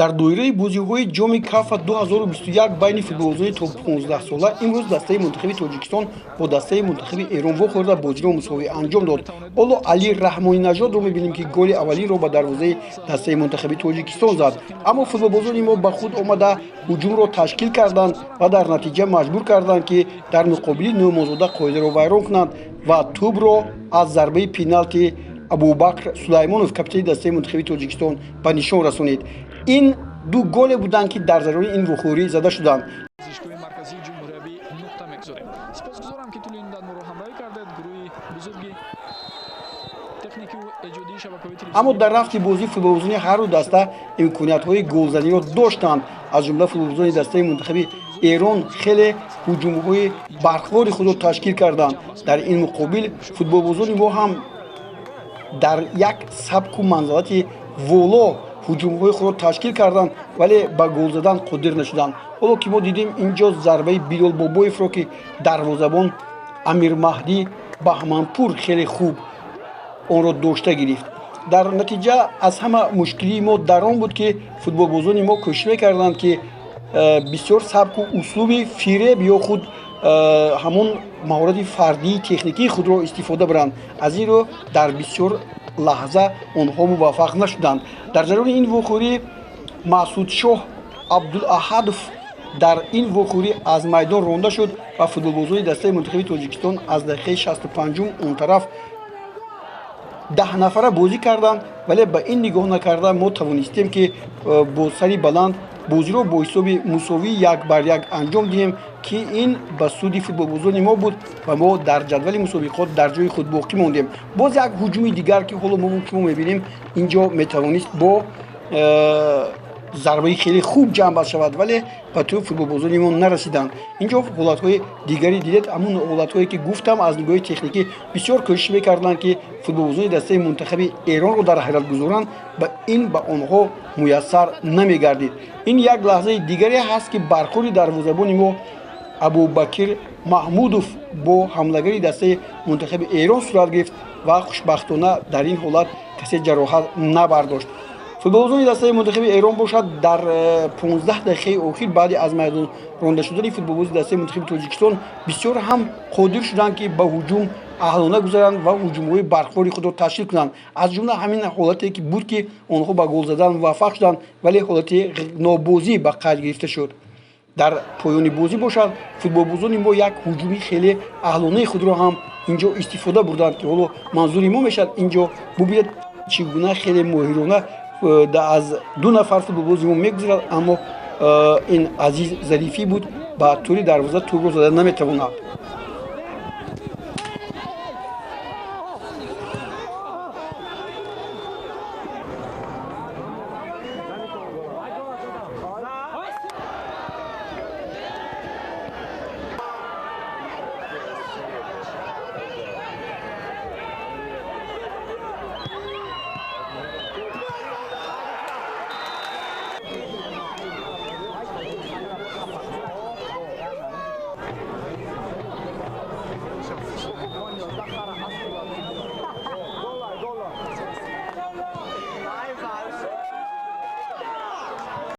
Дар доираи бозиҳои ҷоми Кафа 2021 байни футболбозони то 15 сола имрӯз дастаи мунтахаби Тоҷикистон бо дастаи мунтахаби Эрон вохӯрда бозиро мусовӣ анҷом дод. Ҳоло Али Раҳмонинажодро мебинем, ки голи аввалинро ба дарвозаи дастаи мунтахаби Тоҷикистон зад. Аммо футболбозони мо ба худ омада ҳуҷумро ташкил карданд ва дар натиҷа маҷбур карданд, ки дар муқобили Нӯъмонзода қоидаро вайрон кунанд ва тӯбро аз зарбаи пеналти Абубакр Сулаймонов, капитани дастаи мунтахаби Тоҷикистон, ба нишон расонид. Ин ду голе буданд, ки дар ҷараёни ин вохӯрӣ зада шуданд. Варзишгоҳи марказии ҷумҳуриявӣ нуқта мегузорем. Сипосгузорам, ки тӯли ин муддат моро ҳамроҳӣ кардед. Гурӯҳи бузурги техникиву эҷодии шабакаҳои Аммо дар рафти бозӣ футболбозони ҳарду даста имкониятҳои голзаниро доштанд. Аз ҷумла футболбозони дастаи мунтахаби Эрон хеле ҳуҷумҳои барқвори худро ташкил карданд. Дар ин муқобил футболбозони мо ҳам дар як сабку манзалати воло ҳуҷумҳои худро ташкил карданд, вале ба гол задан қодир нашуданд. Ҳоло ки мо дидем инҷо зарбаи Билол Бобоевро, ки дарвозабон Амирмаҳдӣ Баҳманпур хеле хуб онро дошта гирифт. Дар натиҷа аз ҳама мушкилии мо дар он буд, ки футболбозони мо кӯшиш мекарданд, ки бисёр сабку услуби фиреб ё худ ҳамон маҳорати фардии техникии худро истифода баранд. Аз ин рӯ дар бисёр лаҳза онҳо муваффақ нашуданд. Дар ҷараёни ин вохӯрӣ Маъсудшоҳ Абдулаҳадов дар ин вохӯрӣ аз майдон ронда шуд ва футболбозони дастаи мунтахаби Тоҷикистон аз дақиқаи 65-ум он тараф 10 нафара бозӣ карданд, вале ба ин нигоҳ накарда мо тавонистем, ки бо сари баланд бозиро бо ҳисоби мусовии 1-1 анҷом диҳем, ки ин ба суди футболбозони мо буд ва мо дар ҷадвали мусобиқот дар ҷои худ боқӣ мондем. Боз як ҳуҷуми дигар, ки ҳоло мо мебинем, инҷо метавонист бо зарбаи хеле хуб ҷамъбаст шавад, вале ба тӯб футболбозони мо нарасиданд. Инҷо ҳолатҳои дигаре дидед, ҳамун ҳолатҳое ки гуфтам, аз нигоҳи техникӣ бисёр кӯшиш мекарданд, ки футболбозони дастаи мунтахаби Эронро дар ҳайрат гузоранд, ба ин ба онҳо муяссар намегардид. Ин як лаҳзаи дигаре ҳаст, ки бархӯрди дарвозабони мо Абубакир Маҳмудов бо ҳамлагари дастаи мунтахаби Эрон сурат гирифт ва хушбахтона дар ин ҳолат касе ҷароҳат набардошт. Футболбозони дастаи мунтахаби Эрон бошад, дар 15 дақиқаи охир баъди аз майдон ронда шудани футболбози дастаи мунтахаби Тоҷикистон бисёр ҳам қодир шуданд, ки ба ҳуҷум аҳлона гузаранд ва ҳуҷумҳои барқвори худро ташкил кунанд. Аз ҷумла ҳамин ҳолате ки буд, ки онҳо ба гол задан муваффақ шуданд, вале ҳолати нобозӣ ба қайд гирифта шуд. Дар поёни бозӣ бошад, футболбозони мо як ҳуҷуми хеле аҳлонаи худро ҳам инҷо истифода бурданд, ки ҳоло манзури мо мешавад. Инҷо бубинед, чӣ гуна хеле моҳирона аз ду нафар футболбози мо мегузарад, аммо ин Азиз Зарифӣ буд, ба тури дарвоза тӯбро зада наметавонад.